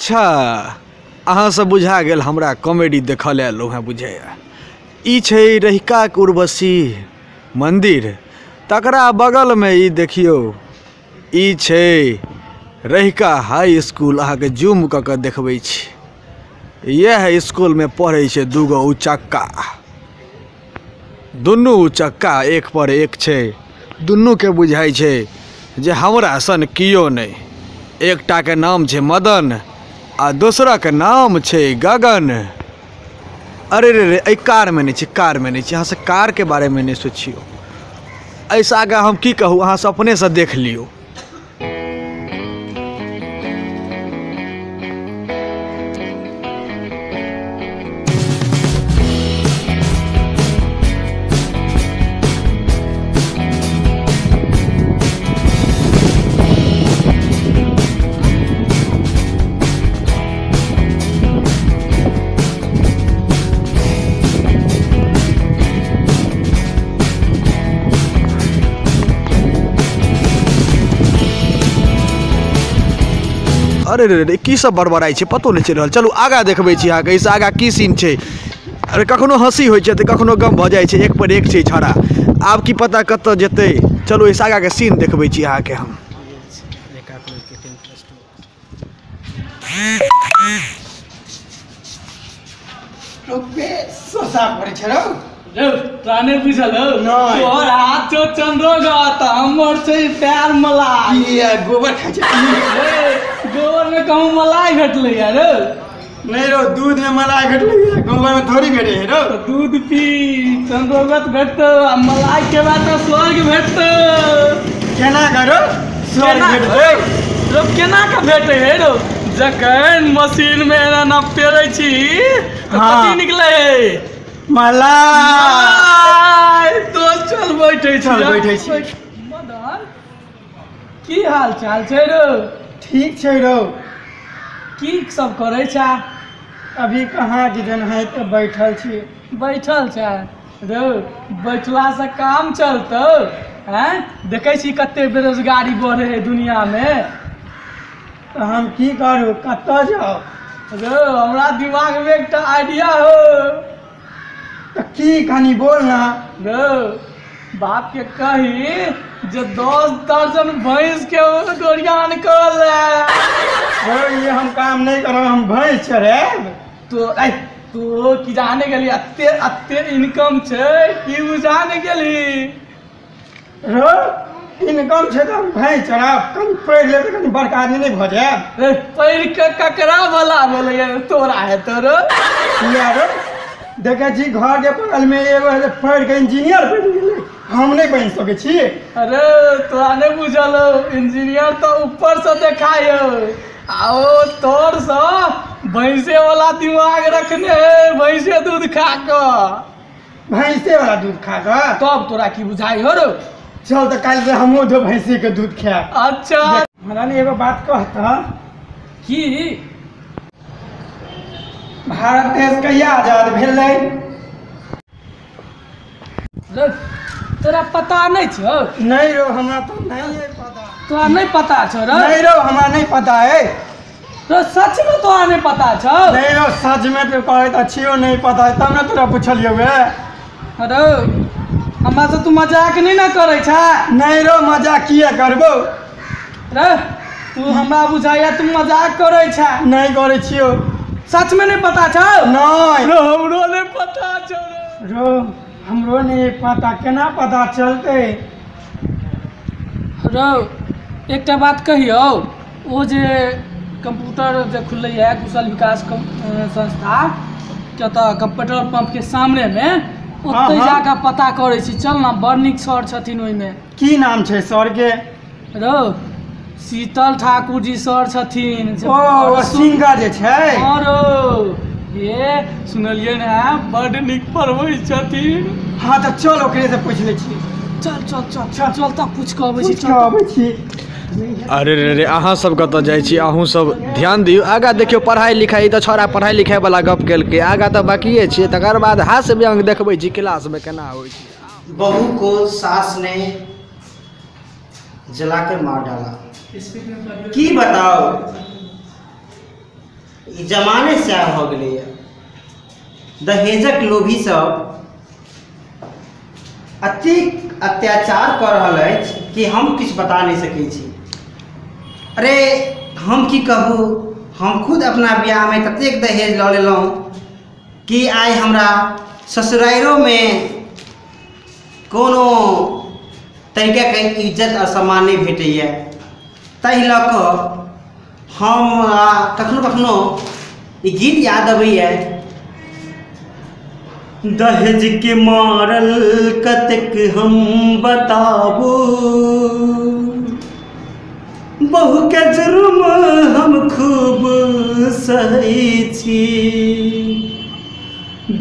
अच्छा अहाँ सब बुझा गेल हमरा कॉमेडी देखल आयल हँ बुझाइए। ई छै रहिका के उर्वशी मंदिर, तकरा बगलमे ई देखियौ ई छै रहिका हाई स्कूल। अहाँके जूम कऽ के देखबै छी, इएह स्कूलमे पढ़ै छै दूगो उचक्का, दुनू उचक्का एक पर एक छै। दुनूके बुझाइ छै जे हमरा सन कियो नहि। एकटाके नाम छै मदन आ दोसराके नाम छै गगन। अरे रे रे, एहि कारमे नहि छै, कारमे नहि छै। अहाँ सब कारके बारेमे नहि सोचियौ, एहिसँ आगाँ हम की कहू, अहाँ सब अपनेसँ देख लियौ। अरे रे रे, की सब बड़बड़ाइ छै पतो नहि चलि रहल। चलू आगाँ देखबै छी अहाँके, एहिसँ आगाँ की सीन छै। अरे कखनो हँसी होइ छै तऽ कखनो गम भऽ जाइ छै, एक पर एक छै छौड़ा। आब की पता कतऽ जेतै। चलू एहिसँ आगाँके सीन देखबै छी अहाँके हम। तोरा बुझल तोहर हाथ छौ चंद्रोगत, हमर छै पैर मलाई। गोबर खाइ छै, गोबर में कहूँ मलाई भेटलै यार? नहीं रो, दूध में मलाई भेटलै, गोबर में थोड़ी भेटै है रो। दूध पी चंद्रोगत भेटतौ, आ मलाई के बाद तो स्वर्ग भेटतौ। केना करो स्वर्ग भेटतौ रो? केना के भेटै है रो? जखन मशीन में एना पेरै छी तऽ कथी निकलै है? मलाई। तो चल बैठे छी, चल बैठे छी। मदन की हाल चाल छै रो? ठीक छै रो। की सब करै छा? अभी कहाँ किजन है तऽ बैठल छी। बैठल छा रो? बैठला से काम चलतौ? हैं, देखै छी कते बेरोजगारी बढ़े है दुनिया में। तऽ हम की करू, कतऽ जाउ रो? हमरा दिमाग में एकटा आइडिया हो। तऽ की कनी बोल ना। रो बाप के कही जे 10 दर्जन भैंस के गोरियान कर ले। रो ये हम काम नहीं करब, हम भैंस चढ़ायब। तो तू की जाने गेली अत्ते अत्ते इनकम छै, की बुझाने गेली रो? इनकम छै तऽ हम भैंस चढ़ायब, कनी पढ़ि लेब तऽ कनी बड़का आदमी नहि भऽ जायब? पढ़ि के ककरा भला भेलै तोरा हेतौ रो? किया रो? देखै छी घर के बगल में एगो पढ़ि के इंजीनियर बनि गेलै, हम नहि बनि सकै छी। अरे तोरा नहि बुझल, इंजीनियर तऽ ऊपर से देखाइ आ ओ तोर से भैंसे वाला दिमाग रखने है, भैंसे दूध खा कऽ। भैंसे वाला दूध खा कऽ? तब तोरा की बुझाइ हो रो? चल तऽ काल्हि से हमहूँ दो भैंसी के दूध खायब। अच्छा हमरा ने एगो बात कहता की, भारत देश कहिया आजाद भेलै? तोरा पता नहीं छौ? नहीं रो, हमरा तो नहीं है पता। तोरा नहीं पता छौ रो? नहीं रो, हमरा नहीं पता है रो। सच में तोरा नहीं पता छौ? नहीं रो, सच में तो कहै तऽ छियौ नहीं पता है, तब ने तोरा पुछलियौ बे। अरे हमरा से तू मजाक नहीं ना करै छा? नहीं रो, मजाक किया करबो रे? तू हमरा बुझाइया तू मजाक करै छा। नहीं करै छियौ। सच में नहीं पता छौ? नहीं रो, हमरो नहीं पता छौ रो। हमरो नहीं पता, केना पता चलतै रो? एकटा बात कहियौ, ओ जे कंप्यूटर जे खुललै है कुशल विकास संस्था के ओतऽ पेट्रोल पंप के सामने में, ओतऽ जाकऽ पता करै छी। चल ना, बड़ नीक सर छथिन ओहिमे। की नाम छै सर के रो? शीतल ठाकुर जी सर छथिन। ओ सिंगर जे छै? हँ रो, ये सुनलियै ने, बड नीक पढ़बै छथिन। हाँ तऽ चल ओकरे से पूछि लै छी। चल चल चल चल चल तऽ पूछि कऽ अबै छी, चल अबै छी। अरे रे रे, अहाँ सब कतऽ जाइ छी? अहूँ सब ध्यान दियौ। आगाँ देखियौ पढ़ाइ लिखाइ, तऽ छौड़ा पढ़ाइ लिखाइ वाला गप केलकै, आगाँ तऽ बाकिए छियै। तकर बाद हास्य व्यंग देखबै छी क्लासमे केना होइ छै। बहू को सास ने जला के मार डाला। की बताओ, ई जमाने सएह भऽ गेलैए। दहेजक लोभी सब अतेक अत्याचार कऽ रहल अछि कि हम किछु बता नहि सकै छी। अरे हम की कहू, हम खुद अपना बियाहमे ततेक दहेज लऽ लेलहुँ कि आइ हमरा ससुराइरोमे कोनो तरीकाके इज्जत आओर सम्मान नहि भेटैए। ताहि लऽ कऽ हम कखनो कखनो ई गीत याद अबैए, दहेज के मारल कतेक हम बताबू, बहु के जुर्म हम खूब सहै छी।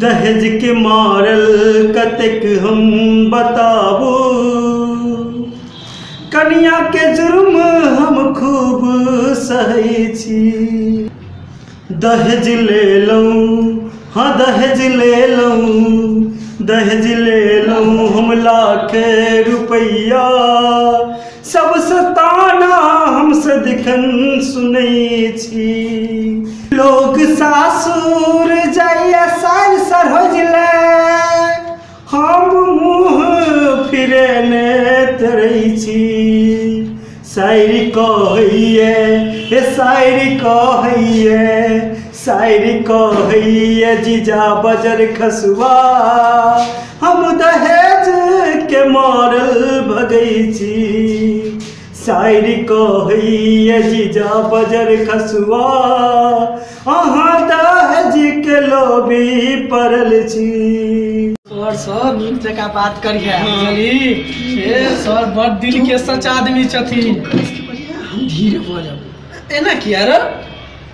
दहेज के मारल कतेक हम बताबू, कनिया के जुर्म हम खूब सहै छी। दहेज लेलहुँ, हाँ दहेज लेलहुँ, दहेज लेलहुँ हम लाख रुपैया, सबसे ताना हम सदिखन सुनै छी। लोग सासुर जाइए सार सरोज ले, हम मुँह फिरेने तरै छी। शायरी कहैये, हे शायरी कहैये, शायरी कहैये जीजा बजर खसुआ, हम दहेज के मारल भगै छी। शायरी कहैये जीजा बजर खसुआ, अहाँ दहेज के लोभी पड़ल छी। सर सर नीक जकाँ बात करिहे बुझली। ए सर बड़ दिल के सच आदमी छथिन। हम धीरे बजब। एना किया रे?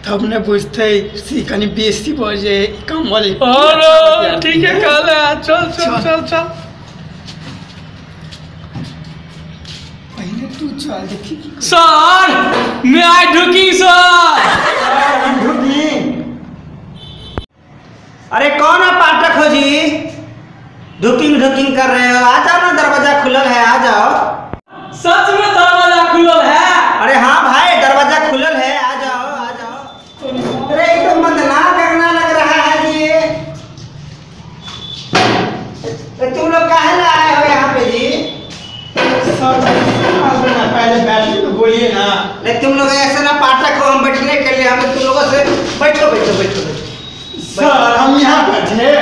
तब ने बुझतै सी कनि बेसी बजे कम बजे। अरे ठीक है कहले, चल चल चल चल पहले तू चल देखी। सर मैं आई ढुकी सर, हम ढुकी। अरे कौन है पाठक हो जी, ढुकिंग ढुकिंग कर रहे हो? आ जाओ ना, दरवाजा खुलल है, आ जाओ। सच में दरवाजा खुलल है? अरे हाँ भाई दरवाजा खुलल है, आ जाओ आ जाओ। अरे ये तो मदना करना लग रहा है जी। तुम लोग काहे ला आए हो यहाँ पे जी? सर पहले बैठिए तो बोलिए ना। नहीं तुम लोग ऐसे ना पाठक हो, हम बैठने के लिए, हमें तुम लोगों से बैठो बैठो बैठो बैठो। सर हम यहाँ बैठे।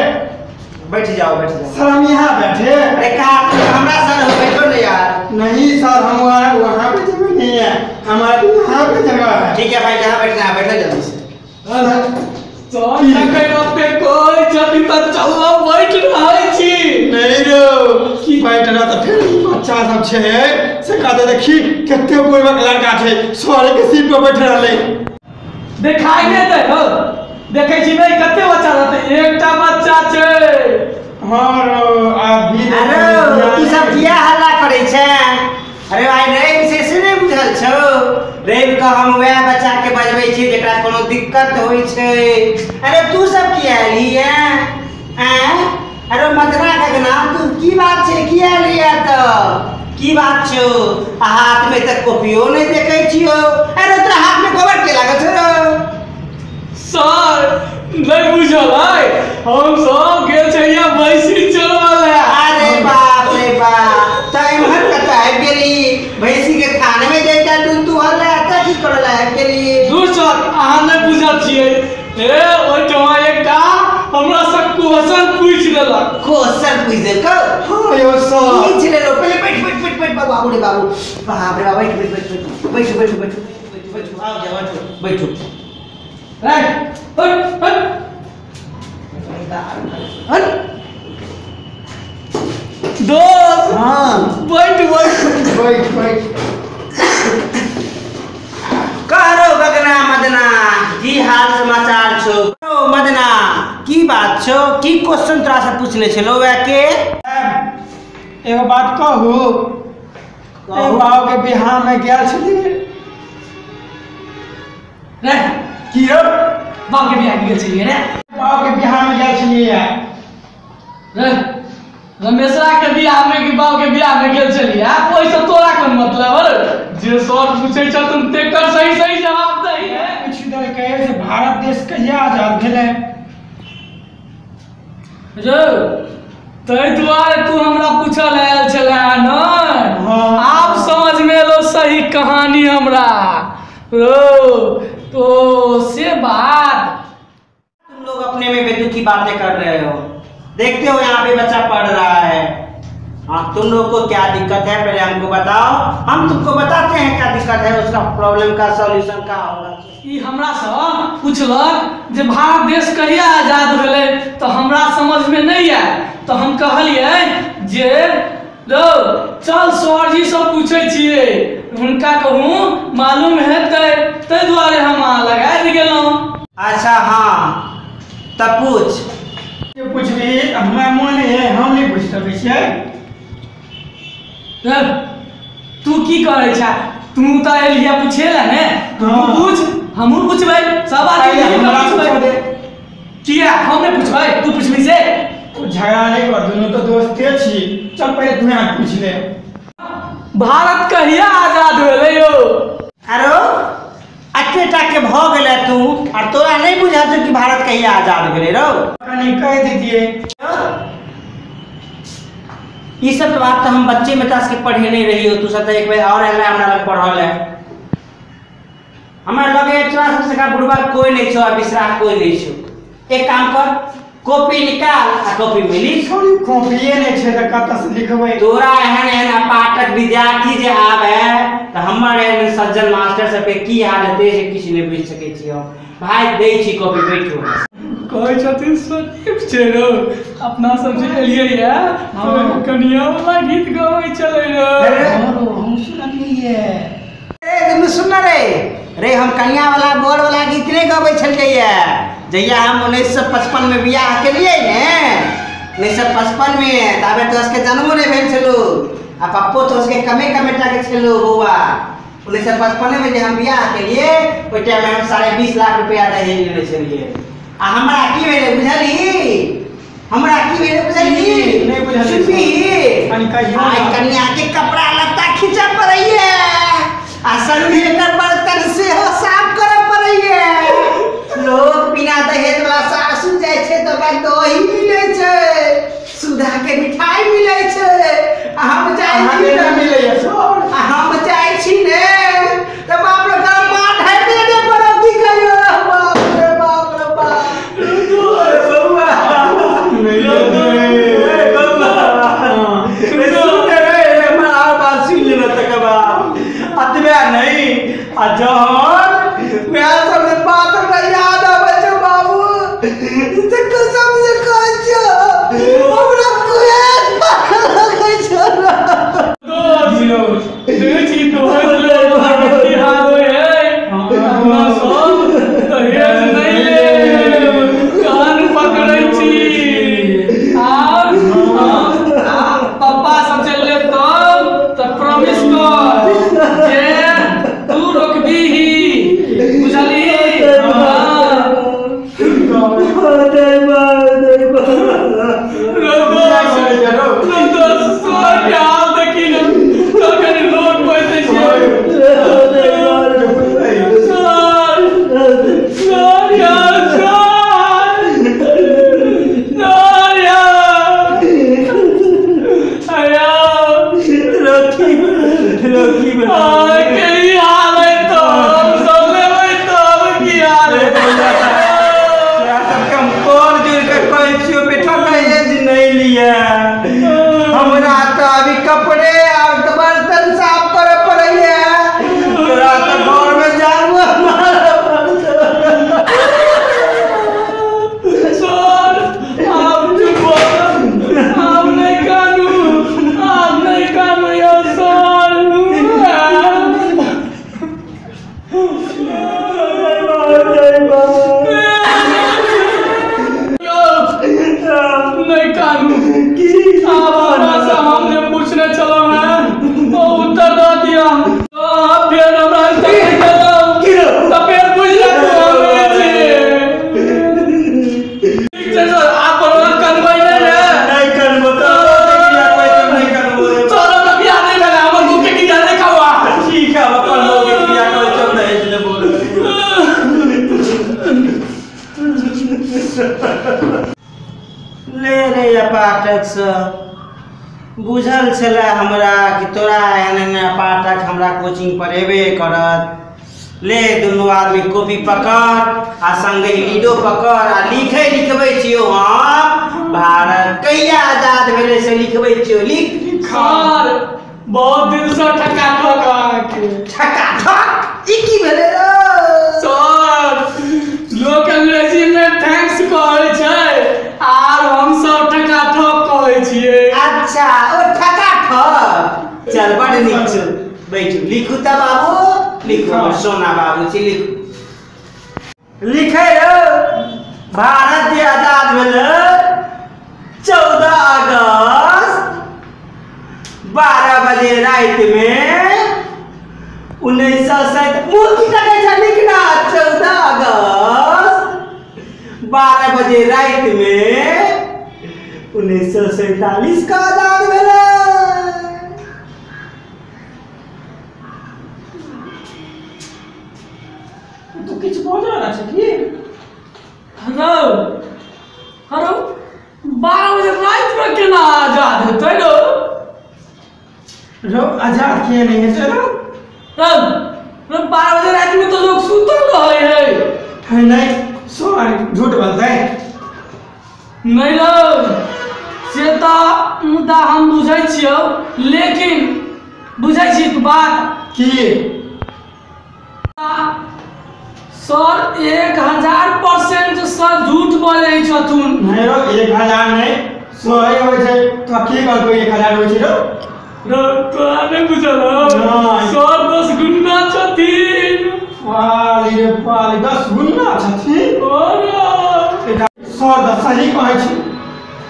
बैठ जाओ बैठ जाओ। सर हम यहाँ बैठे। अरे का हमरा सर हो, बैठो ना यार। नहीं सर हम वहाँ पे जगह नहीं है, हमारे यहाँ पे जगह है। ठीक है भाई, जहाँ बैठना है बैठो जल्दी से। सर कोई छथिन तऽ चलऽ बैठ रहै छी। नहीं रो बैठना तो फिर बच्चा सब छै से कहते देखी कते बुढ़बक लड़का छै सर के सीट पर बैठ रहलै। देखाई नहि दै हो, देखै छी नहि कते बच्चा रहतै, एकटा बच्चा छै। हाँ रो आप भी। अरे तू सब किया हल्ला करै छै? अरे भाई रवि से से नहि बुझल छौ, रवि के हम वएह बच्चा के बजबै छी जेकरा कोनो दिक्कत होइ छै। अरे तू सब किया एलही आँय? अरे मदना गगना तू की बात छै, किया एलही तऽ? की बात छौ, आ हाथ में तऽ कॉपियो नहि देखै छियौ। अरे तोरा हाथ में गोबर के लागल छौ रौ? सर नहीं बुझल है, हम सब गेल छलियै भैंसी चरबै। अरे बाप रे बाप, तऽ एम्हर कतऽ आबि गेली? भैंसी के थाने में जैता तू, तू हल्ला एतऽ की करऽ लए आबि गेली? दूर सर अहाँ नहि बुझल छियै। ए ओहिठमा एकटा हमरा से क्वेश्चन पूछि लेलक। क्वेश्चन पूछि देलकौ? हाँ यो सर पूछि लेलौ। पहिले बैठ बैठ बैठ बैठ, बाबू रे बाबू, बाप रे बाप, बैठ बैठ बैठ बैठ बैठ बैठ बैठ बैठ, आओ जाओ बैठो बैठो। रे हट हट हट दोस्त। हाँ बैठ बैठ बैठ बैठ। कह रो गगना मदना की हाल समाचार छौ? मदना की बात छौ, की क्वेश्चन तोरा से पूछने छलो वह के? एगो बात कहू, बाबू के बिहार में गेल छलियै रे? की रो बाबू के बिहार में गेल छलियै रे? बाबू के बिहार में गेल छलियै रे। रमेशरा के बियाह में कि बाबू के बियाह में गेल छलियै, ओहिसँ तोरा कोन मतलब? अरे जे सर पूछै छथुन तेकर सही सही जवाब दही। पूछि देलकै से भारत देश कहिया आजाद भेलै। जो तै दुआरे तू हमरा पूछल आयल छलै न? आब समझ में एलो सही कहानी हमरा। ओ तो से बात। तुम लोग अपने में बेतुकी बातें कर रहे हो, देखते हो यहाँ पे बच्चा पढ़ रहा है। हाँ, तुम लोग को क्या दिक्कत है पहले हमको बताओ, हम तुमको बताते हैं क्या दिक्कत है, उसका प्रॉब्लम का सॉल्यूशन क्या होगा। ई हमरा से पूछलक जे भारत देश कहिया आजाद भेलै, तो हमरा समझ में नहीं आयल, तो हम कहलियै जे रो चल सर जी से पूछै छियै, हुनका कहूँ मालूम हेतै, ताहि दुआरे हम अहाँ लगा गेलहुँ। अच्छा हाँ, तब पूछ। पूछबी हमरा मोन है, हम नहीं पूछ सकै छियै। तू की करै छा? तू तऽ एलियै पूछे ला ने, तू पूछ, हमहूँ पूछबै, सब आदमी पूछबै। किया हम नहीं पूछबै, तू पूछबी से? झगड़ा नहीं कर, दुनू तो दोस्ते छी, चल पहले तू यहाँ पूछ ले। भारत कहिया आजाद भेलै यौ? अरे अतेटा के भ गेलै तू, और तोरा नहीं बुझल छौ कि भारत कहिया आजाद भेलै रौ? कनी कह दीजिए। ई सब बात तो हम बच्चे में तास के पढ़े नहीं रही हो, तू सब तो एक बेर और एलै हमरा लग पढ़ल है। हमरा लगे तोरा सबसे का बुढ़बा कोई नहीं छौ, बिसरा कोई नहीं छौ। एक काम कर, कॉपी निकाल आ कॉपी में लिख। थोड़ी कॉपीए नहीं छै त कतऽ से लिखबै? तोरा एहन एहन अपाटक विद्यार्थी जे आवे त हमर एहन सज्जन मास्टर सबके की हाल हेतै से किछु नहि बुझि सकै छी हम। भाई दै छी कॉपी, बैठो। कहै छथिन शरीफ छै रौ, अपना सब जे एलियै ये कनिया वाला गीत गाबै छलै रौ। हम सुनलियै। ए तुम सुन रे रे, हम कनिया वाला बोर वाला गीत नहीं गाबै छलियै। जहिया हम 1955 में बियाह केलियै ने, 1955 में, ताबे तो उसके जन्मो नहीं भेल छलू, आ पप्पो तो उसके कमे कमे टा के छलू बौआ। 1955 में जे हम बियाह केलियै, ओहि टाइम में हम 20.5 लाख रुपया दहेज लेने छलियै। आ हमरा की भेलै बुझलही? हमरा की भेलै बुझलही? नहीं बुझलियै। आइ कनिया के कपड़ा लत्ता खींचऽ पड़ैये, आ संगे एकर बर्तन सेहो साफ करऽ पड़ैये। लोग बिना दहेज वाला सासु जाइ छै तऽ ओकरा दही मिलै छै, सुधा के मिठाई मिलै छै, आ हम जाइ छी ने मिलैये सर। आ हम जाइ छी ने तऽ बाप रे गरम माथ ढारि देने पड़त, की कहियो, बाप रे बाप रे बाप। बौआ सुन रे, हमरा आर बात सुन लेना तकर बाद अतबे नहीं, आ जहन वएह सब बात हमरा याद आबै छै बाबू, तऽ कसम से कहै छियौ हमरा कुएत पागल लगै छौ। देखै छी तोहर की हाल होइ है, अपना सब दहेज नहि लेब, कान पकड़ै छी। आर पप्पा सब चलले तब तऽ प्रॉमिस कर जे तू रोकबीही, बुझलही? हमरा तऽ अभी कपड़े और बर्तन साफ करऽ पड़ैये, तोरा तऽ घर में जानवर मारऽ पड़तौ। सर आब चुप भऽ जाउ, आब नहि कानू, आब नहि कानू यौ सर। नहीं कानू, आब हमरा से हम जे पूछने छलहुँ पाठक से। बुझल छलै हमरा कि तोरा एहन एहन पाठक हमरा कोचिंग पर एबे करत। ले दुनू आदमी कॉपी पकड़ आ संगे लीडो पकड़ आ लिखे लिखबै छियौ हम भारत कहिया आजाद भेलै से लिखबै छियौ। लिख सर बहुत दिन से ठका ठक अहाँके। ठका ठक ई की भेलै रे? सर लोक अंग्रेजी में thanks कहै छै आर हम सब ठका ठक कहै छियै। अच्छा ओ ठका ठक, चल बड़ नीक छौ, बैठू लिखू तऽ बाबू लिखू, हमर सोना बाबू छी लिखू। लिखै रौ भारत जे आजाद भेलै 14 अगस्त 12 बजे राति में 1947। मुँह की तकै छै लिखना। 14 अगस्त 12 बजे राति में 1947 का आजाद भेलै। तू किछु बाजऽ वाला छै की? हेलो हेलो 12 बजे राति में केना आजाद हेतै रौ? रौ आजाद किया नहि हेतै रौ? रौ रौ 12 बजे राति में तो लोग सुतल रहै है। है नहीं सर झूठ बोलतै नहीं रौ से तऽ मुदा हम बुझै छियौ, लेकिन बुझै छी तू बात की? सर 1000% सर झूठ बोलै छथुन। नहीं रौ 1000 नहीं 100 होइ छै। तो की कहलको 1000 होइ छै रौ? रौ तोरा नहि बुझल हौ? सर 10 गुना छथिन। पाली रे पाली 10 गुना छथिन? सर तऽ सही कहै छी।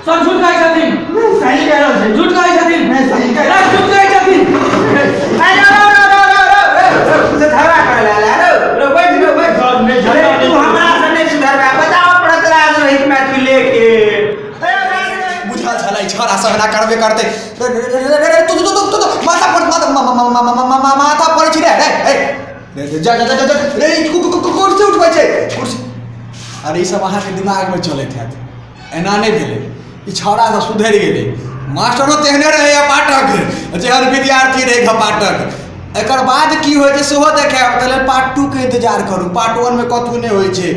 सर झूठ कहै छथिन। नहीं सही कह रहल छै। झूठ कहै छथिन। नहीं सही कह रहल। झूठ कहै छथिन। अरे रौ रौ रौ रौ रौ से झगड़ा करै ला रौ रौ बैठ रौ बैठ। अरे तू हमरा से नहीं सुधरबा, बताओ पड़त राज रोहित मैथिली लेके। बुझल छलै छौड़ा सब एना करबे करतै। रे तू तू तू तू माथा पर माथा माथा पड़ै छी रे रे जा जा जा जा रे कुर्सी उठबै छै कुर्सी। अरे ई सब अहाँके दिमागमे चलैत हैत, एना नहि भेलै। ई छौड़ा सब सुधरि गेलै। मास्टरो तेहने रहै पाठक जेहन विद्यार्थी रहै घपाटक। एकर बाद की होइ छै सेहो देखायब, ताहि लेल पार्ट 2 के इंतजार करू। पार्ट 1 में कथू नहि होइ छै।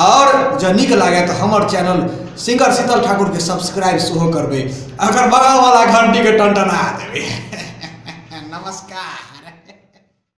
और जँ नीक लागै तऽ हमर चैनल सिंगर शीतल ठाकुरके सब्सक्राइब सेहो करबै, अगर बगलवला घंटीके टनटना देबै। नमस्कार।